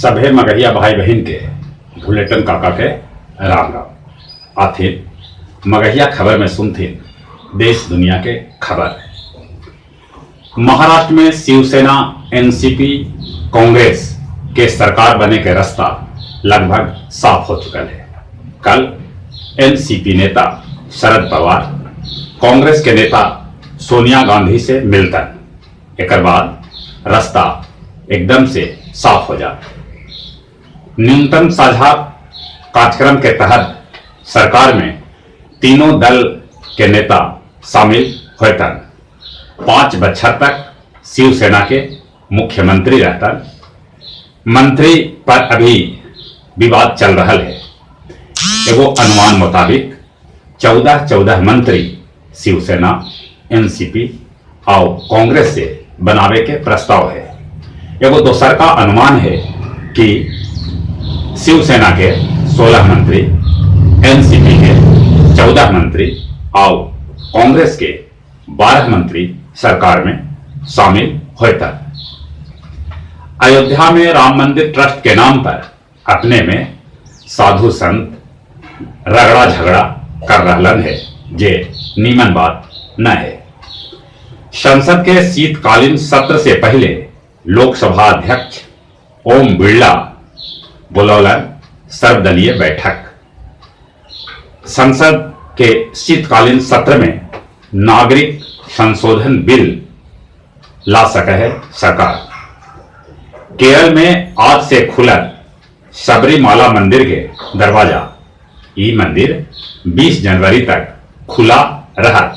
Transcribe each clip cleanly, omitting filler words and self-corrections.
सभे मगहिया भाई बहिन के भुलेटन काका के राम राम। आथिन मगहिया खबर में सुनथिन देश दुनिया के खबर। महाराष्ट्र में शिवसेना, एनसीपी, कांग्रेस के सरकार बने के रास्ता लगभग साफ हो चुका है। कल एनसीपी नेता शरद पवार कांग्रेस के नेता सोनिया गांधी से मिलतन, एकर बाद रास्ता एकदम से साफ हो जात। न्यूनतम साझा कार्यक्रम के तहत सरकार में तीनों दल के नेता शामिल होतन। 5 बच्छर तक शिवसेना के मुख्यमंत्री रहतन। मंत्री पर अभी विवाद चल रहा है। एगो अनुमान मुताबिक 14-14 मंत्री शिवसेना, एनसीपी और कांग्रेस से बनावे के प्रस्ताव है। एगो दोसर का अनुमान है कि शिवसेना के 16 मंत्री, एनसीपी के 14 मंत्री और कांग्रेस के 12 मंत्री सरकार में शामिल होता। अयोध्या में राम मंदिर ट्रस्ट के नाम पर अपने में साधु संत रगड़ा झगड़ा कर रहलन है, जे नीमन बात न है। संसद के शीतकालीन सत्र से पहले लोकसभा अध्यक्ष ओम बिरला बुलौलन सर्वदलीय बैठक। संसद के शीतकालीन सत्र में नागरिक संशोधन बिल ला सके है सरकार। केरल में आज से खुलल सबरीमाला मंदिर के दरवाजा। ई मंदिर 20 जनवरी तक खुला रहा।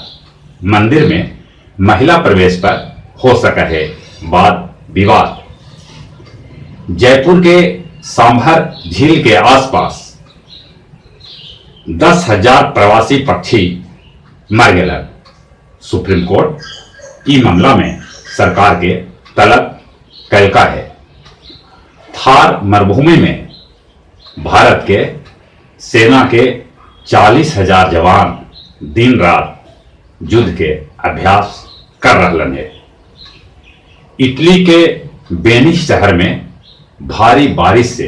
मंदिर में महिला प्रवेश पर हो सका है वाद विवाद। जयपुर के सांभर झील के आसपास 10,000 प्रवासी पक्षी मर गए। सुप्रीम कोर्ट ई मामला में सरकार के तलब कैलका है। थार मरुभूमि में भारत के सेना के 40,000 जवान दिन रात युद्ध के अभ्यास कर रहलन है। इटली के वेनिस शहर में भारी बारिश से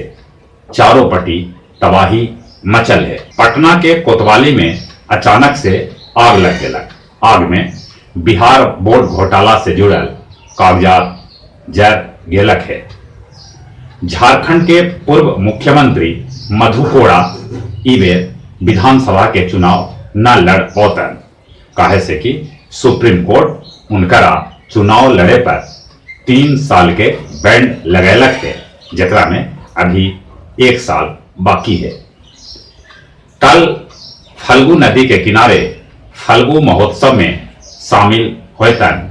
चारों पटी तबाही मचल है। पटना के कोतवाली में अचानक से आग लग गया। आग में बिहार बोर्ड घोटाला से जुड़ल कागजात जर गेलक है। झारखंड के पूर्व मुख्यमंत्री मधु कोड़ा ई बेर विधानसभा के चुनाव न लड़ पौतन, काहे से कि सुप्रीम कोर्ट उनकरा चुनाव लड़े पर 3 साल के बैंड लगैलक है, जकरा में अभी 1 साल बाकी है। कल फल्गु नदी के किनारे फल्गु महोत्सव में शामिल होतन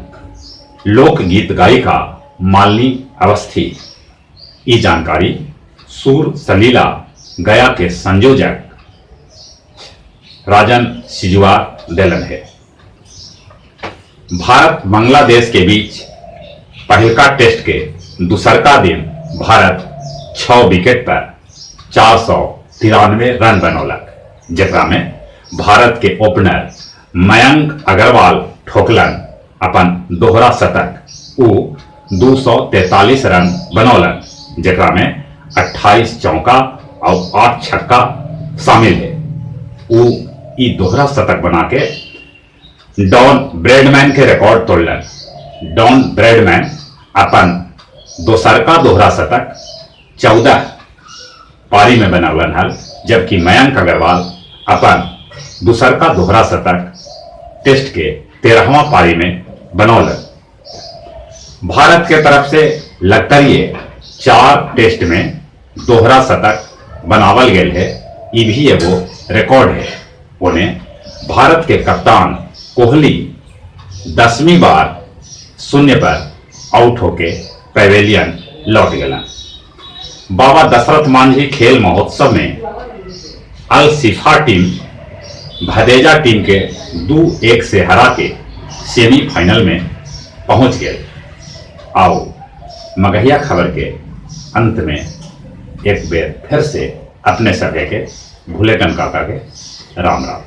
लोकगीत गायिका मालिनी अवस्थी। ई जानकारी सूर सलीला गया के संयोजक राजन सिजुआ देलन है। भारत बांग्लादेश के बीच पहलका टेस्ट के दूसरका दिन भारत 6 विकेट पर 493 रन बनौलक, जकरा में भारत के ओपनर मयंक अग्रवाल ठोकलन अपन दोहरा शतक। उ 243 रन बनौलन, जकरा में 28 चौका और 8 छक्का शामिल है। उ ई दोहरा शतक बना के डॉन ब्रेडमैन के रिकॉर्ड तोड़लन। डॉन ब्रेडमैन अपन दोसरका दोहरा शतक 14 पारी में बनौलन हल, जबकि मयंक अग्रवाल अपन दूसरका दोहरा शतक टेस्ट के 13वां पारी में बनौलन। भारत के तरफ से लगतरिए 4 टेस्ट में दोहरा शतक बनावल गए है, ये भी एगो रिकॉर्ड है। उन्हें भारत के कप्तान कोहली 10वीं बार 0 पर आउट होके पैवेलियन लौट गया। बाबा दशरथ मांझी खेल महोत्सव में अल सिफा टीम भदेजा टीम के 2-1 से हरा के सेमीफाइनल में पहुंच गए। आओ मगहिया खबर के अंत में एक बेर फिर से अपने सभे के भुलेटन काका के राम राम।